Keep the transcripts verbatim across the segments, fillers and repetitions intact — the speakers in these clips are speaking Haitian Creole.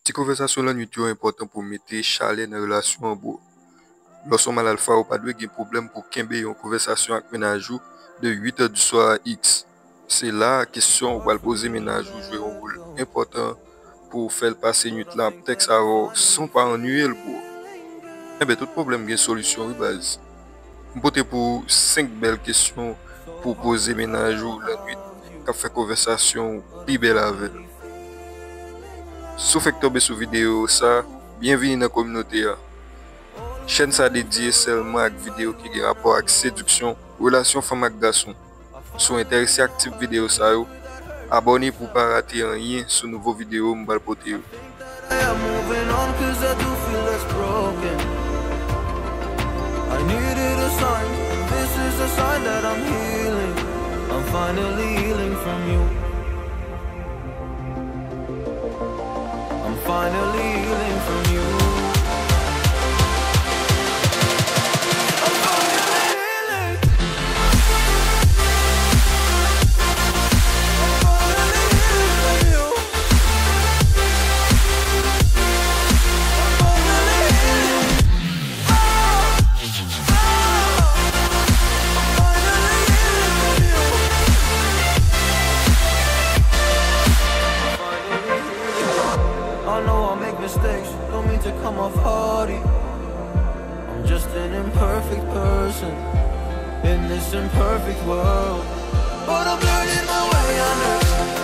Ti konvèsasyon lannwit yo enpòtan pou mete chalè nan relasyon an, bro. Lè w se yon mal alfa, ou pa dwe gen pwoblèm pou kenbe yon konvèsasyon ak mennaj ou de uit è di swa a X. Se la a kesyon ou pral poze mennaj ou jwe yon wòl enpòtan pou w fè l pase nwit la ap tèks avè w san w pa annuiye l, bro. Enben, tout pwoblèm gen solisyon, wi, baz. M pote pou ou senk bèl kesyon pou w poze mennaj ou lannwit k ap fè konvèsasyon w pi bèl avè l. Si w fèk tonbe sou videyo sa, byenvini nan kominote a. Chèn sa dedye sèlman ak videyo ki gen rapò ak sediksyon, relasyon fanm ak gason. Si w enterese ak tip videyo sa yo, abòne pou w pa rate anyen sou nouvo videyo m pral pote yo. I am moving on 'cause I do feel less broken. I needed a sign. This is a sign that I'm healing. I'm finally healing from you. I'm finally healing from you. I'm finally healing. I'm finally healing from you. I'm finally healing. I know I make mistakes, don't mean to come off haughty. I'm just an imperfect person in this imperfect world. But I'm learning my way under.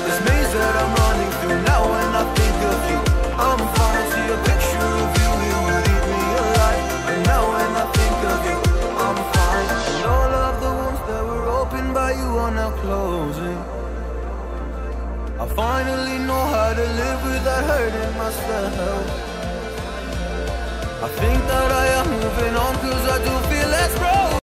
This maze that I'm running through. Now when I think of you, I'm falling to your picture of you. You would eat me alive. And now when I think of you, I'm fine. And all of the wounds that were opened by you are now closing. I finally know how to live without hurting myself. I think that I am moving on